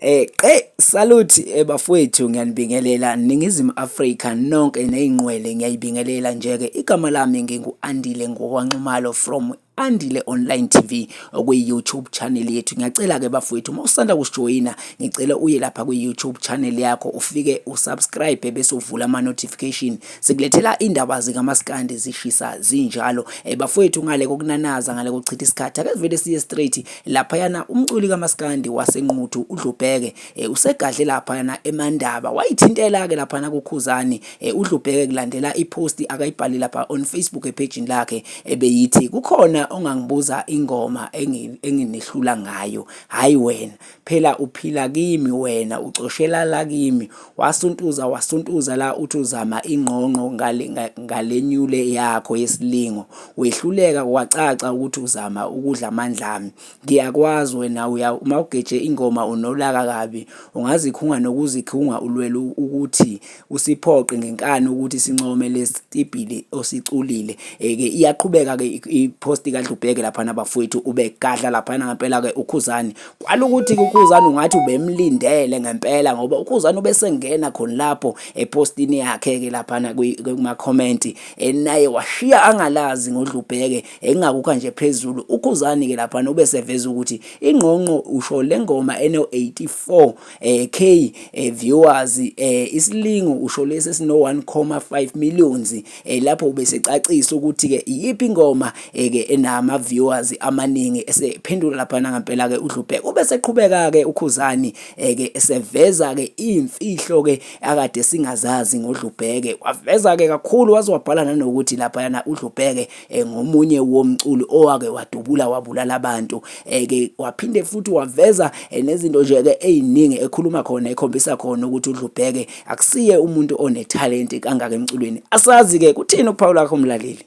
Qe salute bafowethu, ngiyanibingelela Ningizimu Afrika nonke nezingqwele, ngiyayibingelela nje ke. Igama lami ngingu-Andile ngokwaNxumalo from Andile Online TV, okuyi-YouTube channel yethu. Ngiyacela ke bafowethu, uma usanda kusijoyina, ngicela uye lapha kwi-YouTube channel yakho, ufike usubscribe bese uvula ama-notification. Sikulethela indaba zikamaskandi zishisa zinjalo. Bafowethu, ngale kokunanaza, ngale kokuchitha isikhathi, ake sivele siye straight laphayana. Umculi kamaskandi waseNquthu uDlubheke usegadle laphayana eMandaba, wayithintela-ke laphana kuKhuzani uDlubheke, kulandela ipost akayibhali lapha on Facebook epagini lakhe ebeyithi, "Kukhona ongangibuza ingoma enginihlula ngayo? Hhayi wena phela, uphila kimi wena, ucoshela la kimi." Wasuntuza, wasuntuza la, uthi uzama ingqongqo ngale ngalenyule yakho yesilingo, wehluleka, kwacaca ukuthi uzama ukudla amandla ami. Ngiyakwazi wena, uya uma ugeje ingoma unolaka kabi, ungazikhunga nokuzikhunga, ulwela ukuthi usiphoqe ngenkani ukuthi sincome lesitibhili osiculile. Ke iyaqhubeka ke ipost kaDlubheke laphana bafowethu, ubegadla laphana ngempela ke uKhuzani. Kwala ukuthi uKhuzani ungathi ubemlindele ngempela, ngoba uKhuzani ubesengena khona lapho epostini yakhe ke laphana kuma comment, naye washiya angalazi ngoDlubheke, engakukho nje phezulu. UKhuzani ke laphana ubeseveza ukuthi ingqongqo usho le ngoma eno 84 K viewers, isilingo usho lesi esino 1.5 millions. Lapho ubesecacisa ukuthi ke iyiphi ingoma ke enama viewers amaningi, esephendula laphana ngempela ke uDlubheke. Ubeseqhubeka ke uKhuzani ke eseveza ke imfihlo ke akade singazazi ngoDlubheke. Waveza ke kakhulu, waze wabhala nanokuthi laphayana uDlubheke ngomunye womculi owake wadubula wabulala abantu. Ke waphinde futhi waveza nezinto nje ke eziningi, ekhuluma khona, ekhombisa khona ukuthi uDlubheke akusiye umuntu onethalente kangaka emculweni. Asazi ke kuthini ukuphawula kwakho, umlaleli.